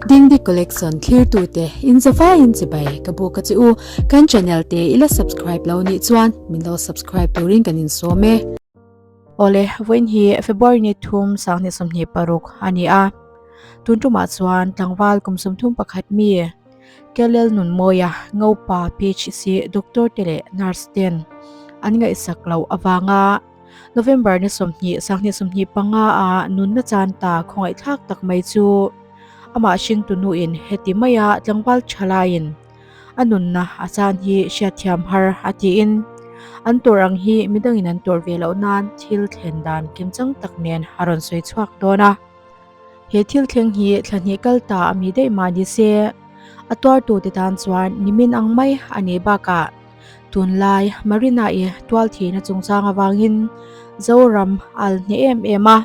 Dingdi Collection thlirtute in zavaiin chibai ka buk a che u. Kan channel te i la subscribe lo nih chuan min lo subscribe turin kan insawm e. Awle, vawiin hi February ni thum sanghnih 26 a ni a. Tun tumah chuan tlangval kum 31 mi Kelel Nunmawia Ngopa PHC doctor te leh nurse ten an ngaihsak loh avanga November ni 20 sanghnih 25 a nunna chan ta khawngaihthlak tak mai chu amah hringtu nuin heti maia tlangval thalaiin a nunna a chan hi hriatthiam har a tiin an tawrh ang hi midangin an tawrh ve loh nan thil thlen dan kimchang tak nen a rawn sawi chhuak dawn a. He thil thleng hi thla hnih kal ta a mi daih mah ni se, a tuartute tan chuan nimin ang mai a nih bakah tunlai Marina-i tualthihna chungchang avangin Zoram a al hneh em em a,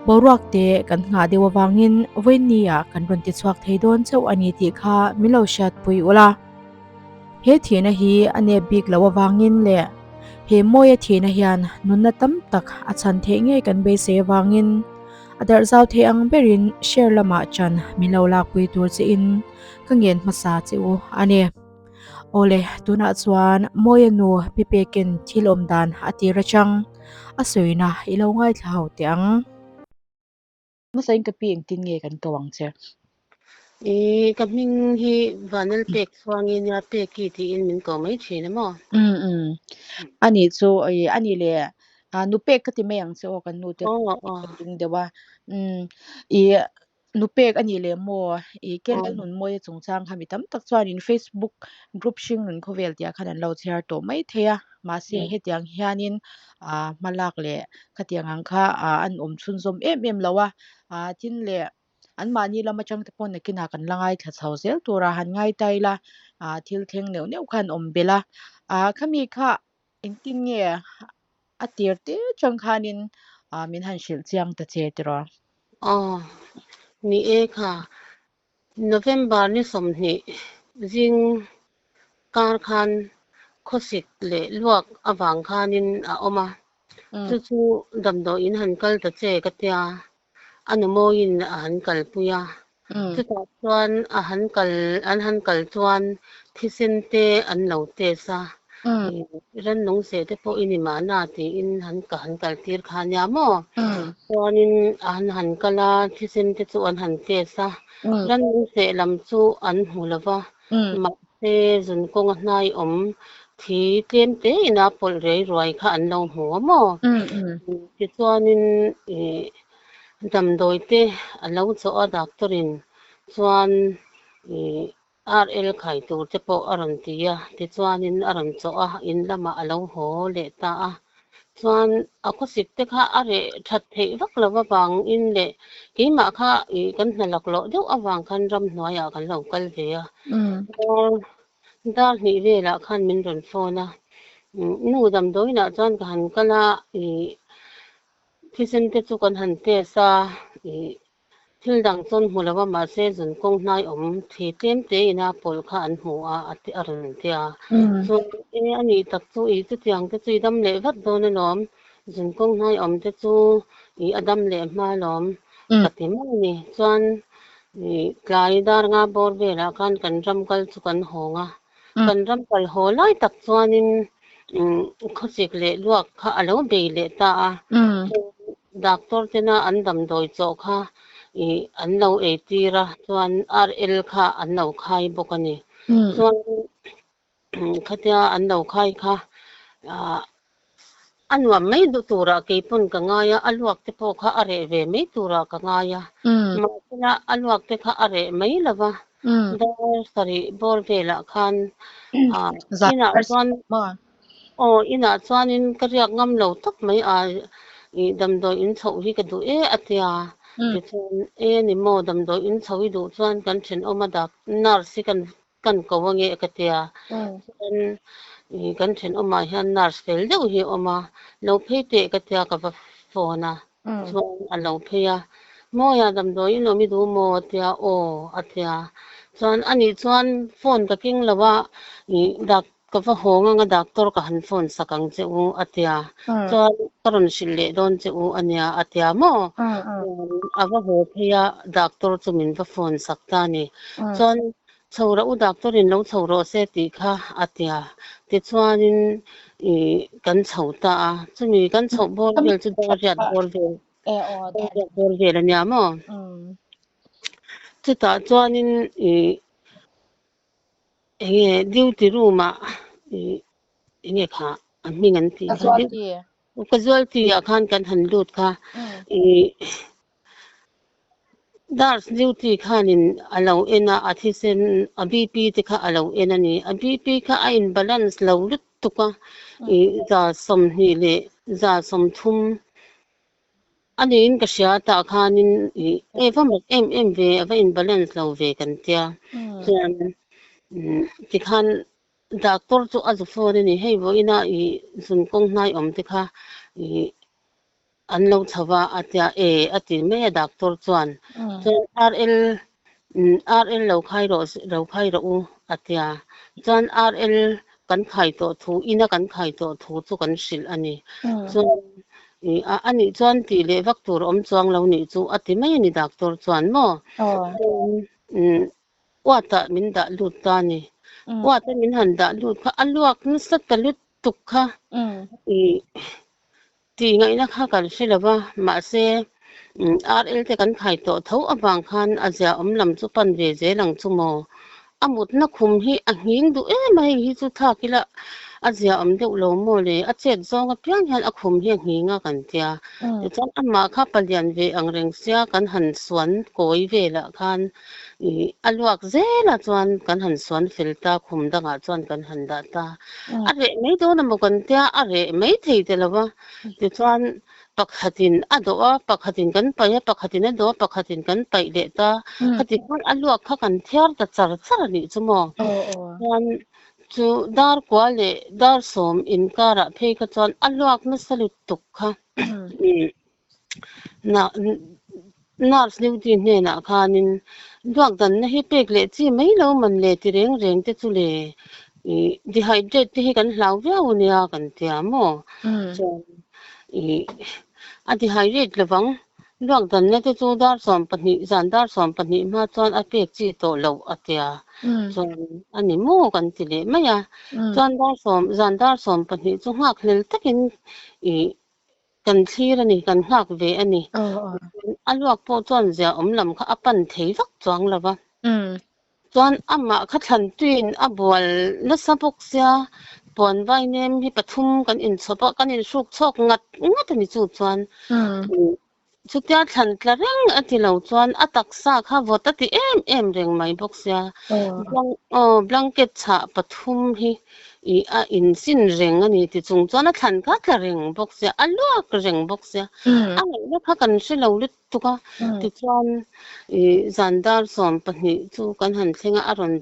boruak te kan nghah deuh avangin vawinia kan rawn tichhuak thei dawn chauh a ni tih kha min lo hriatpui ula. He thihna hi a nep bik loh avangin leh he mawia thihna hian nunna tam tak a chhan theih ngei kan beisei avangin a darh zau thei ang berin share lamah chan min lo lakpui tur chiin ka ngen hmasa che u a ni. Awle, tunah chuan Mawia nu Pi Pekin thil awm dan a tir atang a sawina i lo ngaithla ho teh ang. Hmasain ka pi engtin nge kan ko ang che? I ka hming hi Vanel pek chuangin nia Peki tiin min ko mai thin a maw? Um um. Ani chu i ani le nu pek ka ti mai ang che aw kan nu te Aw aw. ka ring deuh a. Um i nu pek ani le maw i Kel Nunmawia chungchang kha mi tam tak chuanin Facebook group hring nun khawvel tih ah khan an lo chhiar tawh mai thei a. Mahse hetiang hianin ah hmalak leh khatiang ang kha ah an awm chhunzawm em em lo a. Ah tin leh anmahni lam atang te pawh nakinah kan la ngaithla chho zel tura han ngai ta ila ah thil thleng neuh neuh khan awm belh a. Ah khami kha engtin nge a tir te chang khanin ah min han hrilh chiang ta che tiraw? Aw, ni e kha. November ni 20 zing kar khan khawsik leh luak avang khanin a awm a. Chu chu damdawiin han kal ta che ka tia. A nu mawiin a han kalpui a. Chutah chuan a han kal an han kal chuan thisen te an lo test a. Rannung seh te pawh i ni mahna tiin han ka han kal tir kha nia maw? Chuanin an han kal a, thisen te chu an han test a. Rannung seh lam chu an hmu lo va, mahse zun kawnga hnai awm thi tlem te ina pawlh rei ruai kha an lo hmu a maw? Tichuanin ih damdawi te a lo chawh a doctor in chuan ih RL khai tur te pawh a rawn ti a, tichuanin a rawn chawh a, in lamah a lo haw leh ta a. Chuan a khawsik te kha a reh that theih vak lo avangin leh keimah kha ih kan hna laklawh deuh avang khan ramhnuaiah kan lo kal ve a. Dar dar hnih velah khan min rawn phone a, nu damdawiinah chuan ka han kal a, ih thisen te chu kan han test a, ih Thil dang chuan hmu lo a, mahse zun kawng hnai awm thi tlem te ina pawlh kha an hmu a, a ti a rawn ti a. Chuan e a nih tak chu i chutiang te chu i dam leh vat dawn alawm, zun kawng hnai awm te chu i a dam leh hma alawm ka ti mai a ni. Chuan i tlai dar nga bawr velah khan kan ram kal chu kan hawng a, kan ram kal haw lai tak chuanin khawchik leh luak kha a lo bei leh ta a. Doctor tena an damdawi chawh kha ih an lo ei tir a, chuan RL kha an lo khai bawk a ni. Chuan khatia an lo khai kha ah a nuam mai duh turah keipawn ka ngai a, a luak te pawh kha a reh ve mai turah ka ngai a. Mahsela a luak te kha a reh mai lo va, dar sarih bawr velah khan ah inah chuan Aw, inah chuanin ka riak ngam lo tak mai a, ih damdawi in chhoh hi ka duh e a tia. Tichuan, e ni maw, damdawi in chhoh i duh chuan kan thenawm a dak nurse hi kan kan ko ange ka tia. Chuan ih kan thenawmah hian nurse fel deuh hi a awm a, lo phei teh ka tia ka va phone a. Chuan a lo phei a, Mawia damdawi in awm i duh maw? a tia, Aw a tia. Chuan anih chuan phone ka keng lo a, ih dak. Ka va hawng anga doctor ka han phone sak ang che u a tia. Chuan ka rawn hrilh leh dawn che u a nia a tia maw? Chuan a va haw phei a, doctor chu min va phone sak ta a ni. Chuan chho rawh u doctor in lo chho rawh se tih kha a tia. Tichuanin ih kan chho ta a, chumi kan chhoh bawr vel chu dar riat bawr vel dar riat bawr vel a nia maw? Chutah chuanin ih Enge duty room ah ih enge kha a hming an tih kha casualty ah khan kan han lut kha ih nurse duty khanin a lo en a a thisen a BP te kha a lo en a ni a BP kha a in balance lo lutuk a ih 120 leh 130 A niin ka hria tah khanin ih e va mak em em ve a va in balance lo ve kan tia chuan tikhan doctor chu a zu phone a ni hei vawiina ih zun kawng hnai awm te kha ih an lo chho va a tia e a ti mai a doctor chuan chuan RL RL lo khai rawh lo khai rawh u a tia chuan RL kan khai tawh thu ina kan khai tawh thu chu kan hrilh a ni chuan ih a anih chuan tih leh vak tur awm chuang lo nih chu a ti mai a ni doctor chuan maw chuan uatah min dah lut ta a ni uata min han dah lut kha a luak nasa ta lutuk kha ih Tih ngaihna kha kan hre lo va, mahse RL te kan khai tawh tho avang khan a zia awm lam chu pan ve zel ang chu maw? A mutna khum hi a nghing duh em a, hei hi chu thlak ila a zia awm deuh lo maw le? A chet zawng apiang hian a khum hi a nghing a kan tia. Tichuan amah kha palian ve ang reng sia kan han suan kawi velah khan ih a luak zelah chuan kan han suan fel ta, khum dangah chuan kan han dah ta. A reh mai dawn a maw kan tia, a reh mai thei ta lo va. Tichuan pakhatin a dawh a, pakhatin kan paih a, pakhatin a dawh a, pakhatin kan paih leh ta. Khati khan a luak kha kan thiar ta char char a nih chu maw. Chuan chu dar kua leh dar sawm inkarah phei kha chuan a luak nasa lutuk kha. Nurse duty hnenah khanin duak danna hi pek leh chi mai lo man le ti reng reng te chu le ih dehydrate te hi kan hlau viau ania kan tia maw chuan ih a dehydrate lovang duak danna te chu dar 12 zan dar 12 hma chuan a pek chi tawh loh a tia chuan a ni maw kan ti leh mai a chuan dar sawm zan dar 12 chu nghak hlel takin ih Kan thlir a ni, kan nghak ve a ni. A luak pawh chuan zia awm lam kha a pan thei vak chuang lo va. Chuan amah kha thlan tuiin a bual nasa bawk sia, puan vai nem hi pathum kan inchhawp a, kan inhruk chhawk ngat ngat a ni chu chuan. Chutia thlan tla reng a ti lo chuan a taksa kha vawt a ti em em reng mai bawk sia. Blanket chhah pathum hi Ih a insin reng a ni ti chung chuan a thlan kha tla reng bawk sia, a luak reng bawk sia. A ngaihna kha kan hre lo lutuk a, tichuan ih zan dar 12 chu kan han thleng a, a rawn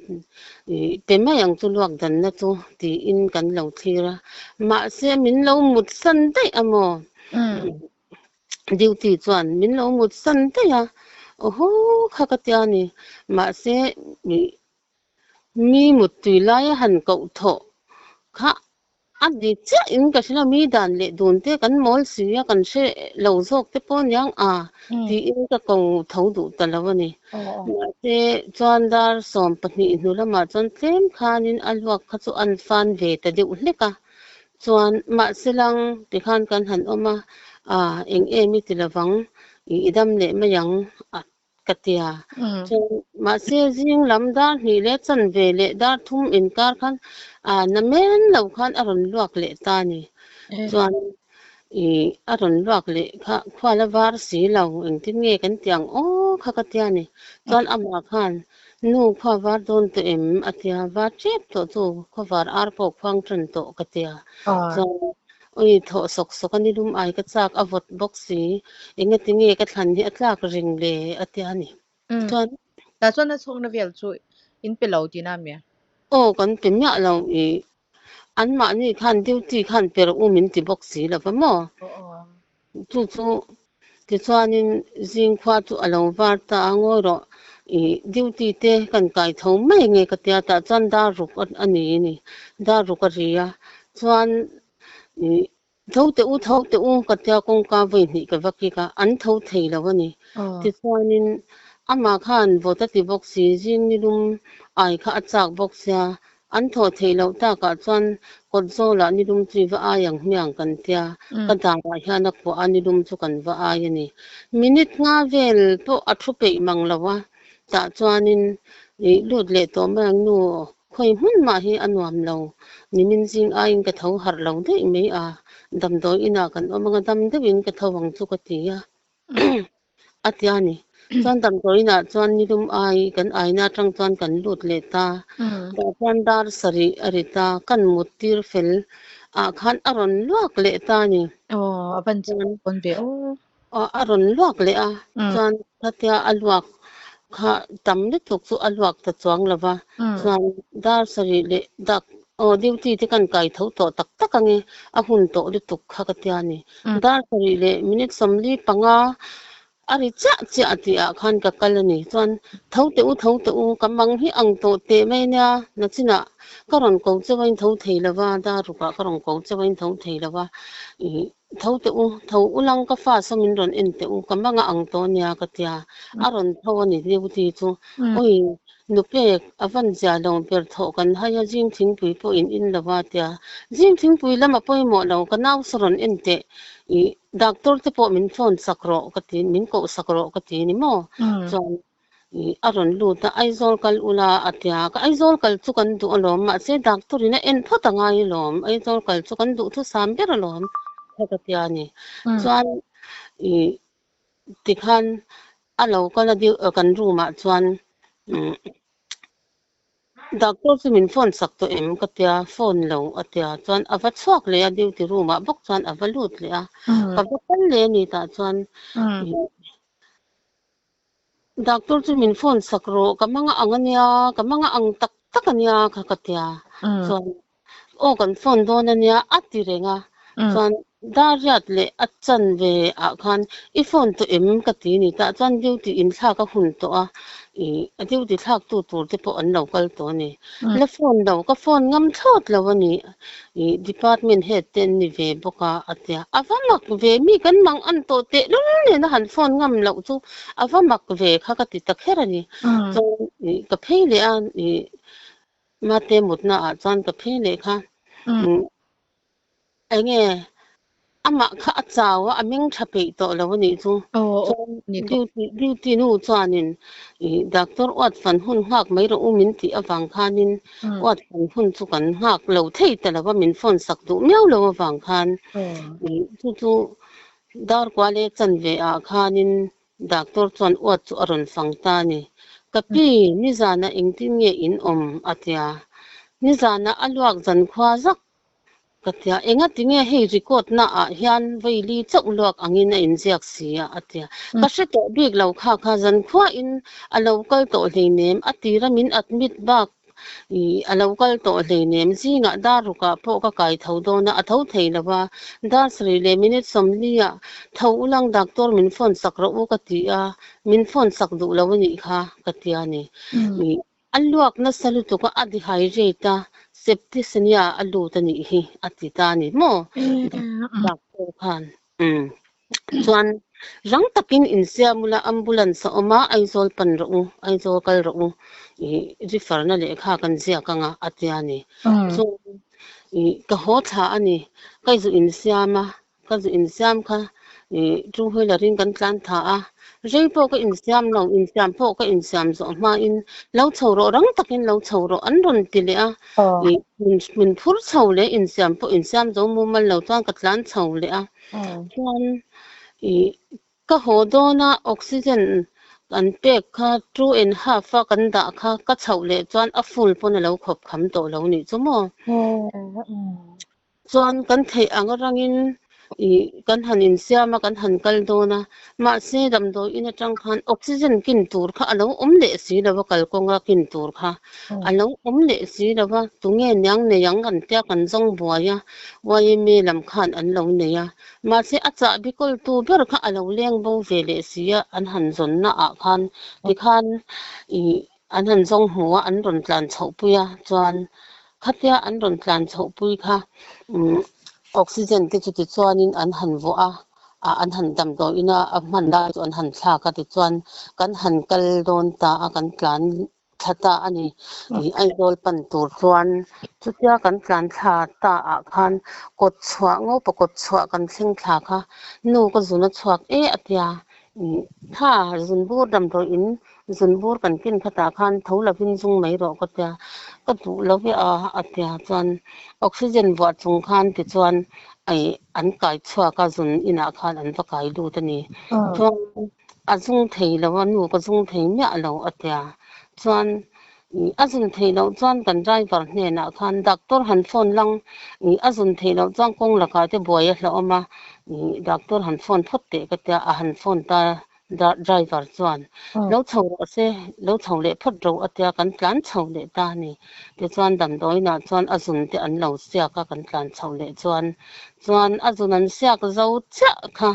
ih pe mai ang chu luak danna chu tiin kan lo thlir a. Mahse min lo mut san daih a maw? Duty chuan min lo mut san daih a, awhaw kha ka tia ni. Mahse ih Mi muttui laia han koh thawh kha a ni chiah in ka hre lo, mi dan leh dun te kan mawl si a, kan hre lo zawk te pawh aniang a tiin ka ko tho duh ta lo a ni. Mahse chuan dar 12 hnu lamah chuan tlem khanin a luak kha chu an fan ve ta deuh hlek a, chuan mahse lang tikhan kan han awm a, a eng em i ti lovang, i dam leh mai ang a ka ti a. Chuan mahse zing lam dar hnih leh chanve leh dar thum inkar khan ah na men lo khan a rawn luak leh ta a ni. Chuan ih a rawn luak leh kha khual a var si lo engtin nge kan ti ang aw kha ka tia ni. Chuan amah khan nu khua var dawn tawh em a tia var tep tawh chu khua var ar pawh khuang tan tawh ka tia. Chuan Ui, thawh sawk sawk a ni lum ai ka chak a vawt bawk si, engati nge ka thlan hi a tlak ring le a tia ni. Chuan. Tah chuan a chhawkna vel chu in pe lo tihna a mi? Aw, kan pe miah lo i anmahni khan duty khan pe rawh u min ti bawk si lo va maw? Chu chu tichuanin zingkhua chu a lo var ta a, ngawi rawh. Ih duty te kan kai tho mai nge ka tia tah chuan dar ruk a ni a ni dar ruk a ri a chuan ih tho teh u tho teh u ka tia kawngka vawi hnih ka va kik a an tho thei lo a ni tichuanin amah khan vawt a ti bawk si zing nilum ai kha a chak bawk sia An thawh theih loh takah chuan kawt zawlah nilum chu i va ai ang hmiang kan tia, ka darah hian a kuah a, nilum chu kan va ai a ni. Minute nga vel pawh a thu peih mang lo a, tah chuanin ih lut leh tawh mai ang nu, khawi hmun mah hi a nuam lo, nimin zing aiin ka tho harh lo daih mai a, damdawi inah kan awm anga dam deuhin ka tho ang chu ka ti a. A ti a ni. Chuan damdawiinah chuan nilum ai kan aina atang chuan kan lut leh ta. Tah chuan dar sarih a ri ta, kan mut tir fel ah khan a rawn luak leh ta a ni. Aw, a van chak dawn ve aw. Aw, a rawn luak leh a. Chuan khatia a luak kha tam lutuk chu a luak ta chuang lo va. Chuan dar sarih leh dak aw duty te kan kai tho tawh tak tak ange, a hun tawh lutuk kha ka tia a ni. Dar sarih leh minute 45 a ri chiah chiah tih ah khan ka kal a ni. Chuan tho teh u tho teh u ka mang hi ang tawh teh mai nia nachinah ka rawn ko cheu a in tho thei lo va, dar rukah ka rawn ko cheu a in tho thei lo va ih tho teh u tho u lang ka fa saw min rawn en teh u ka mang a ang tawh nia ka tia a rawn tho a ni duty chu awi Nu pek, a van zia lo ber thawh kan hai a, zing thingpui pawh in in lo a tia. Zing thingpui lam a pawimawh lo, ka nau saw rawn en teh. Ih, doctor te pawh min phone sak rawh ka ti, min koh sak rawh ka ti ni maw? Chuan ih, a rawn lut a, Aizawl kal ula a tia. Ka Aizawl kal chu kan duh alawm, mahse doctor in a en phawt a ngai alawm, Aizawl kal chu kan duhthusam ber alawm kha ka tia ni. Chuan ih, Tikhan a lo kal a deuh kan room ah chuan umm doctor chu min phone sak tawh em ka tia phone lo a tia chuan a va chhuak leh a duty room ah bawk chuan a va lut leh a ka va kal leh a ni tah chuan ih doctor chu min phone sak rawh ka manga ang ania ka manga ang tak tak ania kha ka tia chuan Aw kan phone dawn ania a ti reng a, chuan Dariat leh a chan ve ah khan i phone tawh em ka ti ni tah chuan duty in thlak a hun tawh a, ih a duty thlak tu tur te pawh an lo kal tawh a ni. La phone lo, ka phone ngam thlawt lo a ni, ih department head te an ni ve bawk a a tia, a va mak ve mi kan mang an tawh teh lul nen a han phone ngam loh chu a va mak ve kha ka ti ta kher a ni. Chuan ih ka phei leh a ih Mate mutna ah chuan ka phei leh kha enge amah kha a chau a, a meng tha peih tawh lo a nih chu. Chuan duty duty nu chuanin ih doctor uat fan hun nghak mai rawh u min tih avang khanin uat fan hun chu kan nghak lo thei ta lo a, min phone sak duh miau lo avang khan ih chu chu dar kual e chanve ah khanin Doctor chuan uat chu a rawn fang ta a ni. Ka pi, nizanah engtin nge in awm? a ti a. Nizanah a luak zankhua zak ka ti a. Engati nge hei record na ah hian vaili chauh luak angin a inziak si a? a ti a. Ka hre tawh bik lo kha kha zankhua in a lo kal tawh hleinem a tira min admit bak Ih, a lo kal tawh hleinem, zingah dar rukah pawh ka kai tho dawn a, a tho thei lo va. Dar sarih leh minute 40 ah tho ulang doctor min phone sak rawh u ka ti a, min phone sak duh lo a nih kha ka ti a ni. Ih, a luak nasa lutuk a, a dehydrate a, septicemia a lut a nih hi a ti ta a ni maw doctor khan. Umm. Chuan rang takin insiam ula ambulance a awm a, Aizawl pan rawh u, Aizawl kal rawh u, ih refer na lehkha kan ziak anga a tia ni. Chuan ih ka haw thla a ni, ka zu insiam a, ka zu insiam kha ih two wheeler in kan tlan tha a, rei pawh ka insiam lo, insiam pawh ka insiam zawh hmain lo chho rawh rang takin lo chho rawh an rawn ti leh a, ih min phur chho leh insiam pawh insiam zo mumal lo chuan ka tlan chho leh a. Chuan ih ka haw dawn a oxygen kan pek kha two and half a kan dah kha ka chhoh leh chuan a full pawn a lo khawp kham tawh lo nih chu maw. Chuan kan theih ang rangin Ih kan han insiam a, kan han kal dawn a, mahse damdawi in atang khan oxygen kin tur kha a lo awm leh si lo a, kalkawnga kin tur kha a lo awm leh si lo a, tunge niang nei ang kan tia kan zawng buai a, YMA lam khan an lo nei a, mahse a chahbi kawltu ber kha a lo leng bo ve leh si a, an han zawnna ah khan tikhan ih an han zawng hmu a, an rawn tlan chhoh pui a, chuan khatia an rawn tlan chhoh pui kha umm oxygen te chu tichuanin an han vuah a, ah an han damdawiin a a hman lai chu an han thlak a tichuan kan han kal dawn ta a kan tlan thla ta a ni ih Aizawl pan tur chuan chutia kan tlan thla ta ah khan kawt chhuah ngopa kawt chhuah kan thleng thla kha nu ka zun a chhuak e a tia ih tha zun bur damdawiin Zun bur kan ken khatah khan tho lovin zung mai rawh ka tia, ka duh lo ve a a tia chuan oxygen vuah chung khan tichuan ei an kai chhuak a zun inah khan an va kai lut a ni. Chuan a zung thei lo a nu ka zung thei miah lo a tia chuan a zun theih loh chuan kan driver hnenah khan doctor han phone lang ih a zun theih loh chuan kawng lakah te buai a hlauhawm a ih doctor han phone phawt teh ka tia a han phone ta Driver chuan, Lo chho rawh se, lo chho leh phawt ro a tia kan tlan chho leh ta a ni. Tichuan damdawiinah chuan a zun te an lo siak a, kan tlan chho leh chuan chuan a zun an siak zo chiah kha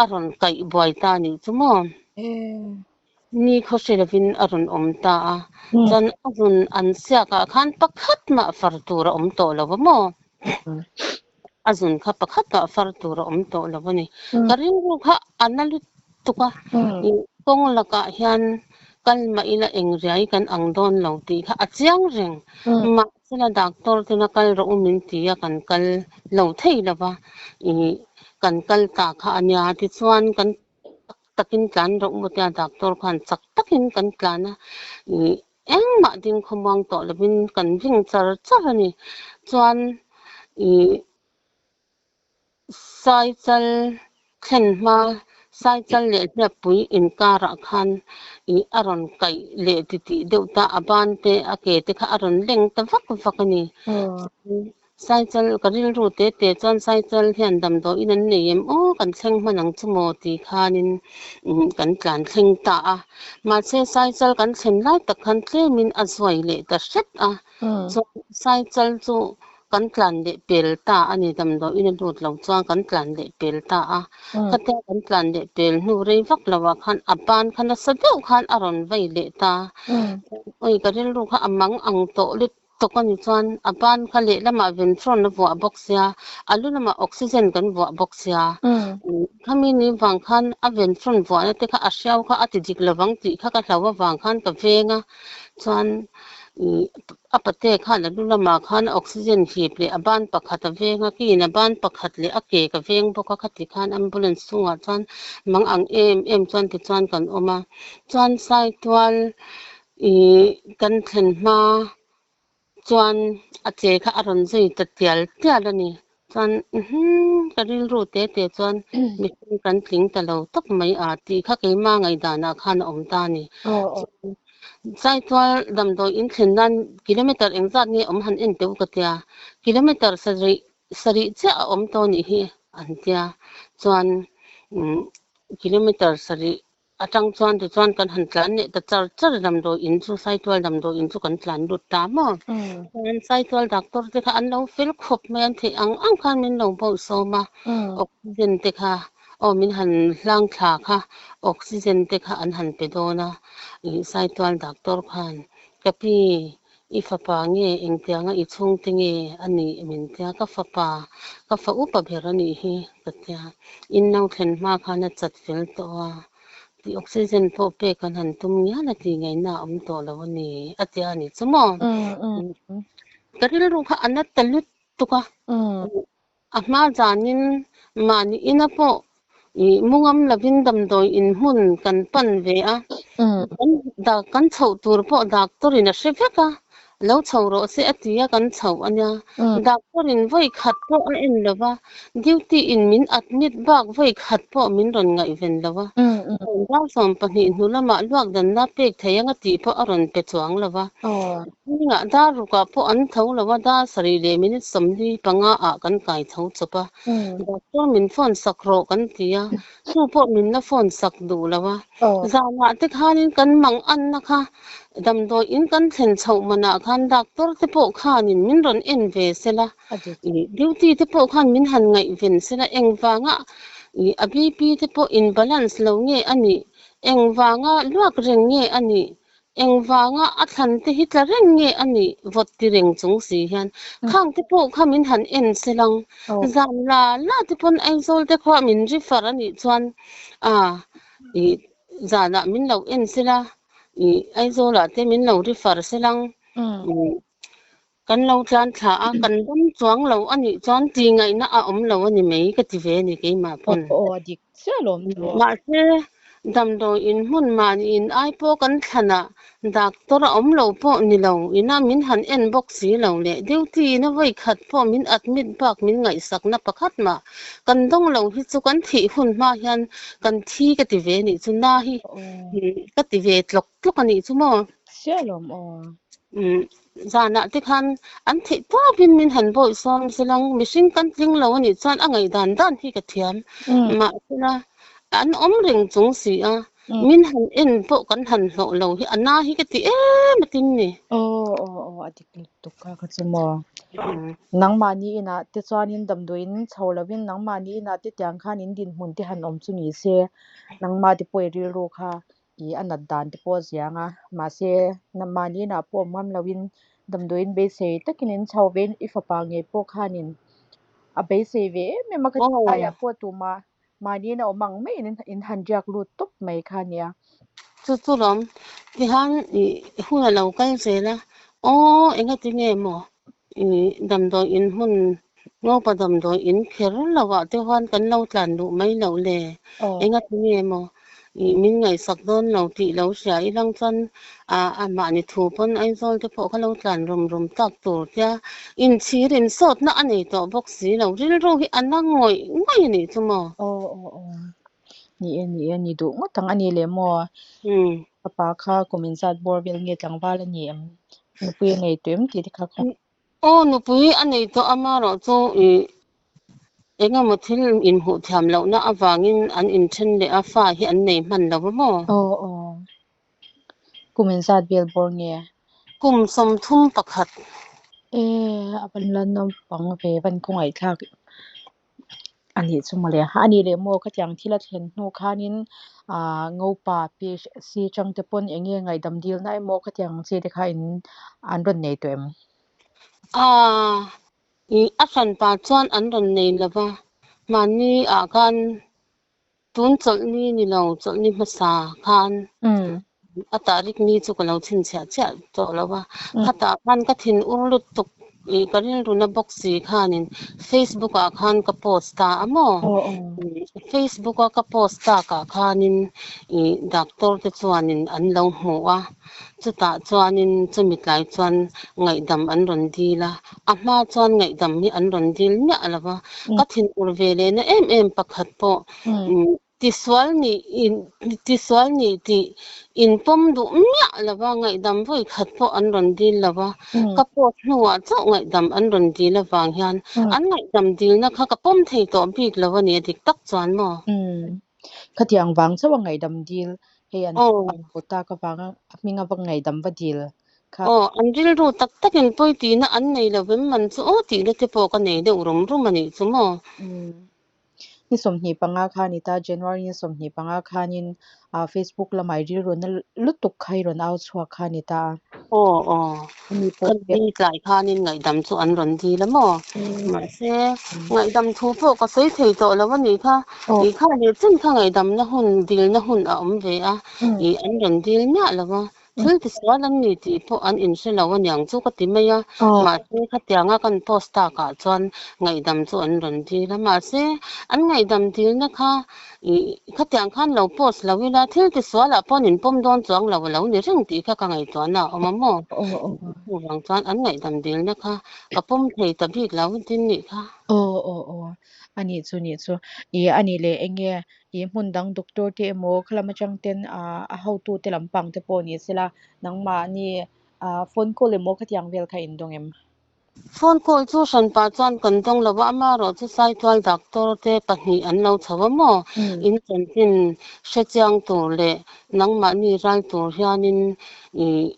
a rawn kaih buai ta a nih chu maw? Ni khaw hre lovin a rawn awm ta a, chuan a zun an siakah khan pakhat mah far tur a awm tawh lo va maw? A zun kha pakhat ah far tur a awm tawh lo a ni. Ka rilru kha a na lutuk a, kawng lakah hian kal mah ila eng riai kan ang dawn lo tih kha a chiang reng. Mahsela doctor tena kal rawh u min ti a, kan kal lo thei lo va, ih kan kal ta kha a nia. Tichuan kan chak takin tlan rawh u tia doctor khan chak takin kan tlan a, ih Engmah ding khawmuang tawh lovin kan ring char char a ni. Chuan ih Saichal thlen hma Saichal leh Hliappui inkarah khan ih a rawn kaih leh titih deuh ta, a ban te a ke te kha a rawn leng ta vak vak a ni. Saichal ka rilru te te chuan Saichal hian damdawiin an nei em aw kan thleng hman ang chu maw ti khanin kan tlan thleng ta a. Mahse Saichal kan thlen lai tak khan tlemin a zuai leh ta hret a. Chuan Saichal chu kan tlan leh pel ta a ni damdawiin a lut lo chuan kan tlan leh pel ta a. Khatia kan tlan leh pel hnu rei vak lo ah khan a ban kha nasa deuh khan a rawn vei leh ta. Awi ka rilru kha a mang ang tawh lut Tawk a ni chuan a ban kha lehlamah venflon a vuah bawk sia, a lu lamah oxygen kan vuah bawk sia. Khami ni vang khan a venflon vuahna te kha a hriau kha a ti dik lovang tih kha ka hlau avang khan ka veng a. Chuan a pate khan a lu lamah khan oxygen hip leh a ban pakhat a veng a, kiin a ban pakhat leh a ke ka veng bawk a, khati khan ambulance chungah chuan mang ang em em chuan tichuan kan awm a. Chuan Saitual Ih, kan thlen hma chuan a che kha a rawn zui ta tial tial a ni. Chuan uhmm ka rilru te te chuan mihring kan tling ta lo tawp mai a tih kha keima ngaihdanah khan a awm ta a ni. Saitual damdawi in thlen nan kilometer engzat nge awm han en teh u ka tia, kilometer sarih sarih chiah a awm tawh nih hi an tia. Chuan umm kilometer sarih Atang chuan tichuan kan han tlan leh ta char char damdawi in chu Saitual damdawi in chu kan tlan lut ta maw. Chuan Saitual doctor te kha an lo fel khawp mai an theih ang ang khan min lo bawih sawm a, oxygen te kha aw min han hlang thla kha oxygen te kha an han pe dawn a, ih Saitual doctor khan ka pi i fapa nge engtianga i chhungte nge a nih min tia ka fapa ka fa upa ber a nih hi ka tia in lo thlen hma khan a chat fel tawh a tih oxygen pawh pek kan han tum ngial a tih ngaihna a awm tawh lo a ni a tia a ni chu maw ka rilru kha a na ta lutuk a A hma zanin mahni ina pawh ih mungam lovin damdawi in hmun kan pan ve a, kan kan chhoh tur pawh doctor in a hre vek a, Lo chho rawh se a ti a, kan chho a nia. Doctor in vawi khat pawh a en lo va, duty in min admit bak vawi khat pawh min rawn ngaihven lo va. Dar 12 hnu lamah luak danna pek thei anga tih pawh a rawn pe chuang lo va. Zingah dar rukah pawh an tho lo va, dar sarih leh minute 45 ah kan kai tho chawp a. Doctor min phone sak rawh kan ti a, chu pawh min la phone sak duh lo a. Zanah te khanin kan mang anna kha Damdawi in kan thlen chhoh manah khan doctor te pawh khanin min rawn en ve sela, duty te pawh khan min han ngaihven sela, engvanga a BP te pawh in balance lo nge a nih, engvanga luak reng nge a nih, engvanga a thlan te hi tla reng nge a nih vawt ti reng chung si hian khang te pawh kha min han en selang. Zan la la te pawn Aizawl te khuaa min refer a nih chuan zanah min lo en sela, I Aizawlah te min lo refer selang kan lo tlan thla a, kan dam chuang lo a nih chuan tih ngaihna a awm lo a ni mai ka ti ve a ni keimah pawn. Aw a dik chiah lawm chu. Mahse damdawi in hmun mahni in ai pawh kan thlanah doctor a awm lo pawh ni lo ina min han en bawk si lo leh duty ina vawi khat pawh min admit bak min ngaihsakna pakhat mah kan dawng lo hi chu kan thih hun hma hian kan thi ka ti ve a nih chu na hi. Ka ti ve tlawk tlawk a nih chu maw? Sia lawm aw. Zanah te khan an theih tawpin min han bawih sawm selang mihring kan tling lo a nih chuan a ngaihdan dan hi ka thiam. Mahsela an awm reng chung si a, min han en pawh kan han hlawh lo hi a na hi ka ti em a tin ni. Aw aw aw a dik lutuk kha ka chu maw. Nangmahni inah te chuanin damdawiin chho lovin nangmahni inah te tiang khan in dinhmun te han awm chu ni se. Nangmah te pawh i rilru kha i a nat dan te pawh a ziang a, mahse mahni inah pawh awm ngam loin damdawiin beisei takin in chho ve in i fapa ngei pawh khanin a beisei ve em em a ka laiah pawh tumah mahni ina awm ang maiin in han riak lut tawp mai kha a nia. Chu chu lawm tihian i hun a lo kal zel a, aw engati nge maw I damdawi in hmun Ngopa damdawi in kher lo ah te huan kan lo tlan duh mai loh le. Enga ti nge maw i min ngaihsak dawn lo tih lo hria i lang chuan a amahni thu pawn Aizawl te pawh kha lo tlan rum rum tak tur tia inchhir insawtna a nei tawh bawk si lo. Rilru hi a na ngawih ngawih a nih chu maw? Aw aw aw. Ni e ni e ni duh ngawt ang a ni leh maw? Ka pa kha kum inzat bawr vel nge tlangval a ni em? Nupui a nei tawh em tih te kha khaw. Aw nupui a nei tawh a marawh chu i engemaw thil inhmuh thiam lohna avangin an inthen leh a fa hi an nei hman lo va maw? Aw aw. Kum inzat vel bawr nge? Kum 31. E a van la naupang ve van khawngaihthlak. A nih chu mawle. A nih leh maw khatiang thil a thlen hnu khanin aah Ngopa PHC chang te pawn eng nge ngaihdam dilna emaw khatiang ang chi te kha in an rawn nei tawh em? Aaa ih a hranpa chuan an rawn nei lo va, mahni ah khan Tun chawlhni ni lo, chawlhni hmasa khan a tarik ni chu ka lo chhinchhiah chiah tawh lo va, khatah khan ka thin ur lutuk ih ka rilruna bawk si khanin Facebook ah khan ka post ta a maw? Facebook a ka post takah khanin ih doctor te chuanin an lo hmu a, chutah chuanin chumi tlai chuan ngaihdam an rawn dil a, a hma chuan ngaihdam hi an rawn dil miah lo va, ka thin ur ve lehna em em pakhat pawh tisual nih tisual nih tih inpawm duh miah lo va, ngaihdam vawi khat pawh an rawn dil lo va, ka post hnuah chauh ngaihdam an rawn dil avang hian an ngaihdam dilna kha ka pawm thei tawh bik lo a ni a dik tak chuan maw? Khatiang vang chauh a ngaihdam dil hei an hmu tak avanga a hminga va ngaihdam va dil kha. Aw, an rilru tak takin pawi tihna an nei lo vem man chu aw tihna te pawh ka nei deuh rum rum a nih chu maw? Ni 25 kha a ni ta, January ni 25 khanin Facebook lamah i rilru na lutuk kha i rawn au chhuak kha a ni ta a. Aw aw, ka ni tlai khanin ngaihdam chu an rawn dil a maw? Mahse, ngaihdam thu pawh ka sawi thei tawh lo a nih kha. Ih kha leh chen kha ngaihdamna hun, dilna hun a awm ve a, ih an rawn dil miah lo va. Thil tisual an ni tih pawh an inhre lo aniang chu ka ti mai a, mahse khatianga kan post takah chuan ngaihdam chu an rawn dil a, mahse an ngaihdam dilna kha ih khatiang khan lo post lo ila thil tisualah pawh an inpawm dawn chuang lo a lo ni reng tih kha ka ngaihtuahna a awm a maw? Chuvang chuan an ngaihdam dilna kha ka pawm thei ta bik lo tin nih kha. Aw aw aw a nih chu nih chu ih a nih leh eng nge Ih hmun dang doctor te emaw khalam atang ten ah a hotu te lampang te pawh ni sela nangmahni ah phone call emaw khatiang vel kha in dawng em? Phone call chu hran pah chuan kan dawng lo a, amaherawh chu Saitual doctor te pahnih an lo chho a maw? In chanchin hre chiang tur leh nangmahni ral tur hianin ih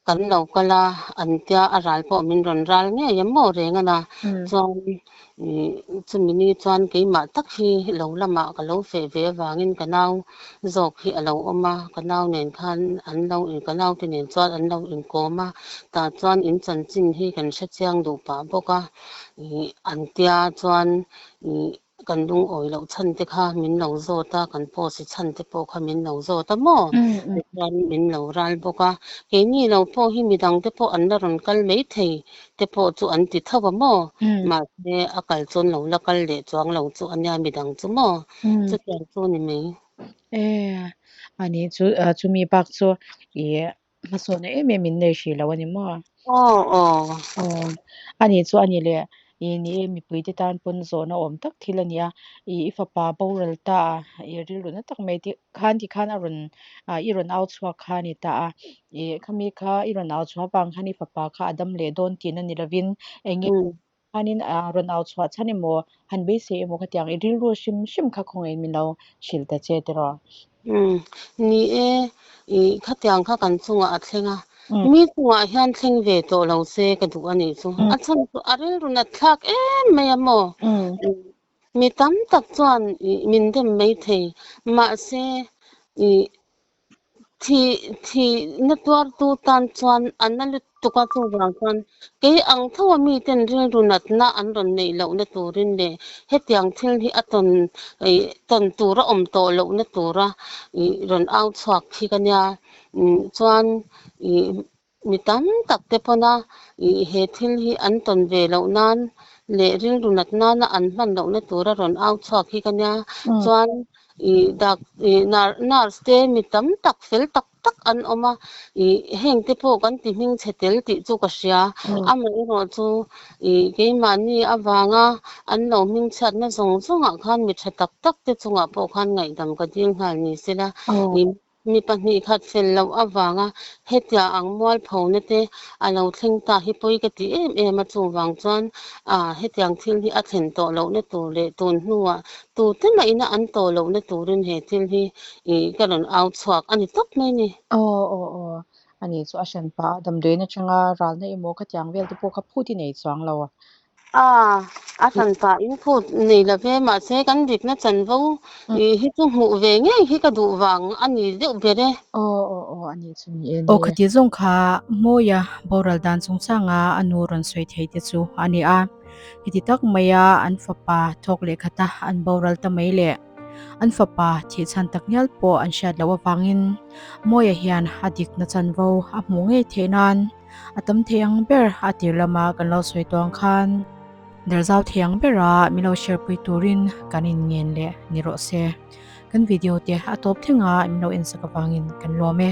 Kan lo kal a, an tia a ral pawh min rawn ral ngei a maw reng a na. Chuan chumi ni chuan keimah tak hi lo lamah ka lo feh ve avangin ka nau zawk hi a lo awm a, ka nau nen khan an lo in ka naute nen chuan an lo inkawm a, tah chuan in chanchin hi kan hre chiang duh pah bawk a, an tia chuan Kan lungawi loh chhan te kha min lo zawt a, kan post i chhan te pawh kha min lo zawt a maw? Tichuan min lo ral bawk a, keini lo pawh hi midang te pawh an la rawn kal mai thei te pawh chu an ti tho a maw? Mahse a kal chuan lo la kal leh chuang lo chu a nia midang chu maw? Chutiang chu ni mai. E, ani chu chumi bak chu i Hmasawnna em em in nei hrih lo a ni maw? Aw aw. Aw a nih chu a ni le. I ni e mipui te tan pawn zawhna awm tak thil a nia. I i fapa boral ta a i rilru na tak mai tih khan ti khan a rawn ah i rawn au chhuak kha a ni ta a. I khami kha i rawn au chhuah avang khan i fapa kha a dam leh dawn tihna ni lovin eng nge khanin a rawn au chhuah chhan emaw han beisei emaw khatiang i rilru hrim hrim kha khawngaih min lo hrilh ta che tiraw. Umm ni e, i khatiang kha kan chungah a thleng a, mi chungah hian thleng ve tawh lo se ka duh a nih chu, a chhan chu a rilru nat thlak em mai a maw? Mi tam tak chuan i min dem maithei, mahse i Thih thihna tuartu tan chuan a na lutuk a, chuvang chuan kei ang tho a miten rilru natna an rawn neih lohna turin leh hetiang thil hi a tawn ih tawn tur a awm tawh lohna tura ih rawn au chhuak khi ka nia. Chuan ih Mi tam tak te pawna ih he thil hi an tawn ve loh nan leh rilru nat nana an hman lohna tura rawn au chhuak hi ka nia. Chuan ih dak ih nurse te mi tam tak fel tak tak an awm a, ih heng te pawh kan ti hming chhe tel tih chu ka hria. Amaherawh chu ih keimahni avanga an lo hming chhiatna zawng zawngah khan mi tha tak tak te chungah pawh khan ngaihdam ka dil nghal ni sela. Ih Mi pahnih khat fel loh avanga hetia ang mualphona te a lo thleng ta hi pawi ka ti em em a, chuvang chuan ah hetiang thil hi a thlen tawh lohna tur leh tun hnuah tute mahina an tawh lohna turin he thil hi ih ka rawn au chhuak a ni tawp mai ni. Aw aw aw a nih chu a hran pah a, damdawiin atanga ralna emaw khatiang vel te pawh kha phut i nei chuang lo a. A, a hran pah in phut nei lo ve, mahse kan dikna chanvo ih hi chu hmuh ve ngei hi ka duh vang a ni deuh ber e. Aw aw aw a nih chu ni e ni. Aw khati zawng kha Mawia boral dan chungchanga a nu rawn sawi thei te chu a ni a, heti tak maia an fapa thawk leh khata an boral ta mai leh an fapa thih chhan tak ngial pawh an hriat loh avangin Mawia hian a dikna chanvo a hmuh ngei theih nan A tam thei ang ber a tir lama kan lo sawi tawng khan Darzau thei ang bera min lo share pui turin kan in ngen leh ni rawh se. Kan video te a tawp thleng a min lo en sak avangin kan lawm e.